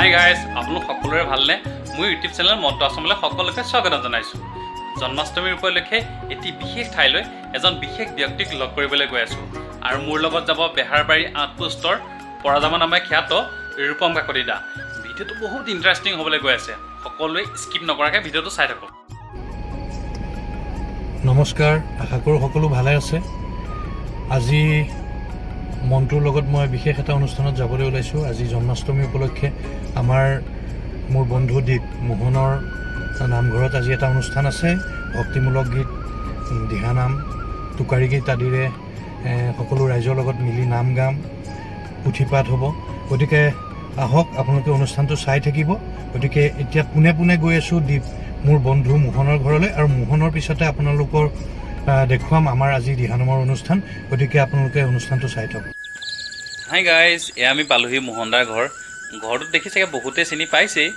Hi guys, আপোনালোক সকলোৰে ভালনে? মোৰ ইউটিউব চেনেল মন্টু আছামলৈ সকলোকে স্বাগতম জনাইছোঁ। জন্মাষ্টমীৰ উপলক্ষে এটি বিশেষ ঠাইলৈ এজন বিশেষ ব্যক্তিক লগ কৰিবলৈ গৈ আছোঁ আৰু মোৰ লগত যাব বেহাৰবাৰী আউটপোষ্টৰ পৰাজামা নামে খ্যাত ৰূপম কাকতি দা। ভিডিঅ'টো বহুত ইণ্টাৰেষ্টিং হ'বলৈ গৈ আছে। সকলোৱে স্কিপ নকৰাকৈ ভিডিঅ'টো চাই থাকক। নমস্কাৰ, আশা কৰোঁ সকলো ভালে আছে। আজি মনটোৰ লগত মই বিশেষ এটা অনুষ্ঠানত যাবলৈ ওলাইছোঁ। আজি জন্মাষ্টমী উপলক্ষে মোৰ বন্ধু দ্বীপ মোহনৰ নামঘৰত আজি এটা অনুষ্ঠান আছে। ভক্তিমূলক গীত, দিহানাম, টোকাৰী গীত আদিৰে সকলো ৰাইজৰ লগত মিলি নাম গাম, পুথি পাঠ হ'ব। গতিকে আহক, আপোনালোকে অনুষ্ঠানটো চাই থাকিব। গতিকে এতিয়া পোনে পোনে গৈ আছোঁ দ্বীপ মোৰ বন্ধু মোহনৰ ঘৰলৈ আৰু মোহনৰ পিছতে আপোনালোকৰ দেখুৱাম আমাৰ আজি দিহানামৰ অনুষ্ঠান। গতিকে আপোনালোকে অনুষ্ঠানটো চাই থাকক। হাই গাইজ, এয়া আমি পালোহি মোহনদাৰ ঘৰ। ঘৰটোত দেখি চাগে বহুতে চিনি পাইছেই।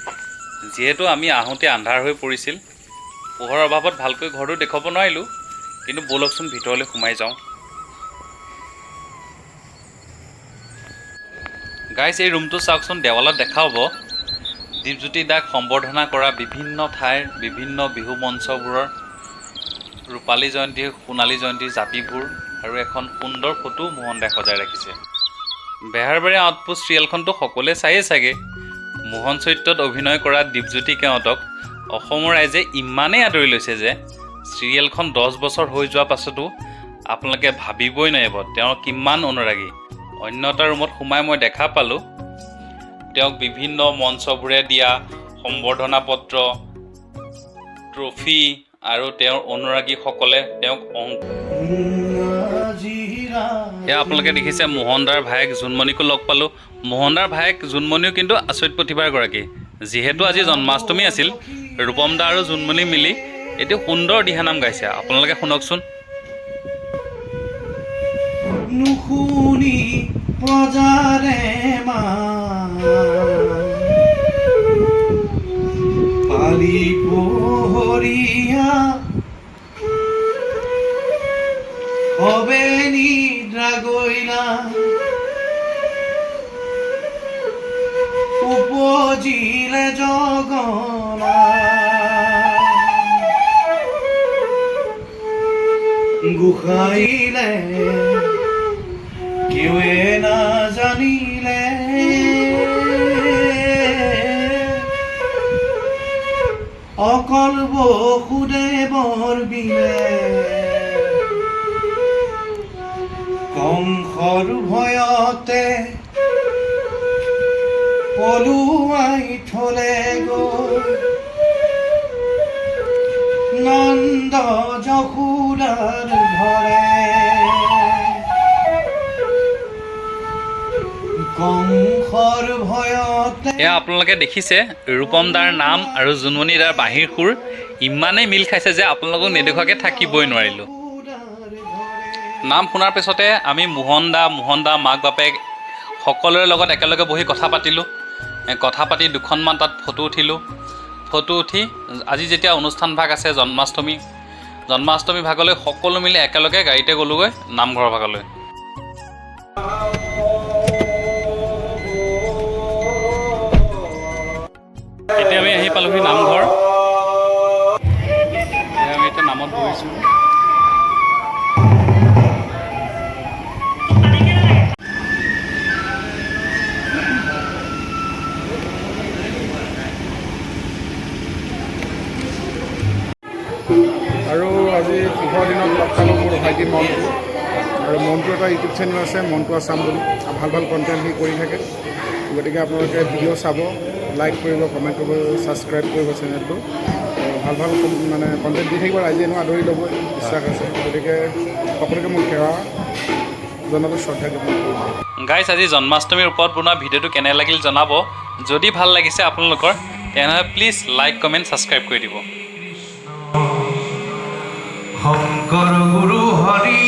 যিহেতু আমি আহোঁতে আন্ধাৰ হৈ পৰিছিল, পোহৰৰ অভাৱত ভালকৈ ঘৰটো দেখুৱাব নোৱাৰিলোঁ। কিন্তু ব'লকচোন, ভিতৰলৈ সোমাই যাওঁ। গাইজ, এই ৰুমটো চাওকচোন। দেৱালত দেখা হ'ব দীপজ্যোতি দাক সম্বৰ্ধনা কৰা বিভিন্ন ঠাইৰ বিভিন্ন বিহু মঞ্চবোৰৰ ৰূপালী জয়ন্তী, সোণালী জয়ন্তীৰ জাপিবোৰ আৰু এখন সুন্দৰ ফটো মোহন দাই সজাই ৰাখিছে। বেহাৰবাৰী আউটপোষ্ট চিৰিয়েলখনতো সকলোৱে চায়েই চাগে। মোহন চৰিত্ৰত অভিনয় কৰা দীপজ্যোতি কেওটক অসমৰ ৰাইজে ইমানেই আদৰি লৈছে যে চিৰিয়েলখন 10 বছৰ হৈ যোৱাৰ পাছতো আপোনালোকে ভাবিবই নোৱাৰিব তেওঁৰ কিমান অনুৰাগী। অন্য এটা ৰুমত সোমাই মই দেখা পালোঁ তেওঁক বিভিন্ন মঞ্চবোৰে দিয়া সম্বৰ্ধনা পত্ৰ, ট্ৰফি আৰু তেওঁৰ অনুৰাগীসকলে তেওঁক অংক। এয়া আপোনালোকে দেখিছে, মোহনদাৰ ভায়েক জোনমণিকো লগ পালোঁ। মোহনদাৰ ভায়েক জোনমণিও কিন্তু আচৰিত প্ৰতিভাৰ গৰাকী। যিহেতু আজি জন্মাষ্টমী আছিল, ৰূপম দা আৰু জোনমণি মিলি এটি সুন্দৰ দিহানাম গাইছে। আপোনালোকে শুনকচোন। নুশুনি প্ৰজাৰে মান পালি পহৰীয়া সবে নিদ্ৰা গৈলা, উপজিলে জগনা। গোসাইলে কেউৱে নাজানিলে, অকল বসুদেৱৰ বিনে। কংসৰ ভয়তে পলুৱাই থলে গৈ নন্দ যশোদাৰ ঘৰে। কংসৰ ভয়তে এয়া আপোনালোকে দেখিছে, ৰূপম দাৰ নাম আৰু জোনমণি দাৰ বাঁহীৰ সুৰ ইমানেই মিল খাইছে যে আপোনালোকক নেদেখুৱাকৈ থাকিবই নোৱাৰিলোঁ। নাম শুনাৰ পিছতে আমি মোহন দা, মাক বাপেক সকলোৰে লগত একেলগে বহি কথা পাতিলোঁ। কথা পাতি দুখনমান তাত ফটো উঠিলোঁ। ফটো উঠি আজি যেতিয়া অনুষ্ঠান ভাগ আছে জন্মাষ্টমী, জন্মাষ্টমী ভাগলৈ সকলো মিলি একেলগে গাড়ীতে গ'লোগৈ নামঘৰৰ ভাগলৈ। এতিয়া আমি আহি পালোহি নামঘৰ। এতিয়া আমি এতিয়া নামত বহিছোঁ। আৰু আজি শুভ দিনত লগ পালোঁ মোৰ ভাইটি মনটো। আৰু মনটোৰ এটা ইউটিউব চেনেল আছে, মনটো আছাম বুলি। আৰু ভাল ভাল কণ্টেণ্ট সি কৰি থাকে। গতিকে আপোনালোকে ভিডিঅ' চাব, লাইক কৰিব, কমেণ্ট কৰিব, ছাবস্ক্ৰাইব কৰিব চেনেলটো। আৰু ভাল ভাল মানে কণ্টেণ্ট দি থাকিব। ৰাইজে এনেও আদৰি ল'বই, বিশ্বাস আছে। গতিকে সকলোকে মোৰ সেৱা জনালোঁ, শ্ৰদ্ধা জ্ঞাপন কৰিলোঁ। গাইজ, আজি জন্মাষ্টমীৰ ওপৰত বনোৱা ভিডিঅ'টো কেনে লাগিল জনাব। যদি ভাল লাগিছে আপোনালোকৰ, তেনেহ'লে প্লিজ লাইক, কমেণ্ট, ছাবস্ক্ৰাইব কৰি দিব। শংকৰ গুৰু হৰি।